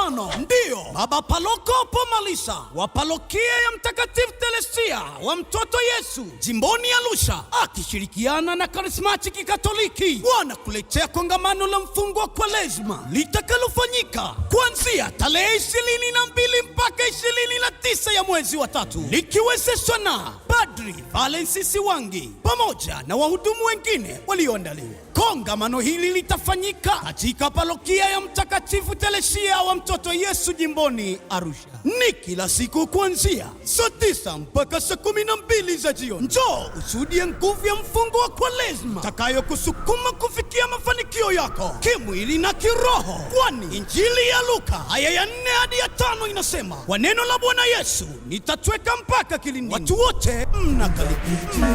Kongamano ndiyo Baba Paloko Pomalisa wa Parokia ya Mtakatifu Teresia wa Mtoto Yesu jimboni Arusha, akishirikiana na Karismatiki Katoliki wanakuletea kongamano la mfungo wa Kwaresma litakalofanyika kuanzia tarehe 22 mpaka 29 ya mwezi wa tatu, likiwezeshwa na Padri Valens Siwangi pamoja na wahudumu wengine walioandaliwa. Kongamano hili litafanyika katika parokia ya Mtakatifu Teresia wa Mtoto Yesu jimboni Arusha. Ni kila siku kuanzia saa 9 mpaka saa 12 za jioni. Njoo ushuhudie nguvu ya mfungo wa Kwaresma takayokusukuma kufikia mafanikio yako kimwili na kiroho, kwani Injili ya Luka aya ya 4 hadi ya 5 inasema, kwa neno la Bwana Yesu nitatweka mpaka kilindini. Watu wote mnakaribishwa.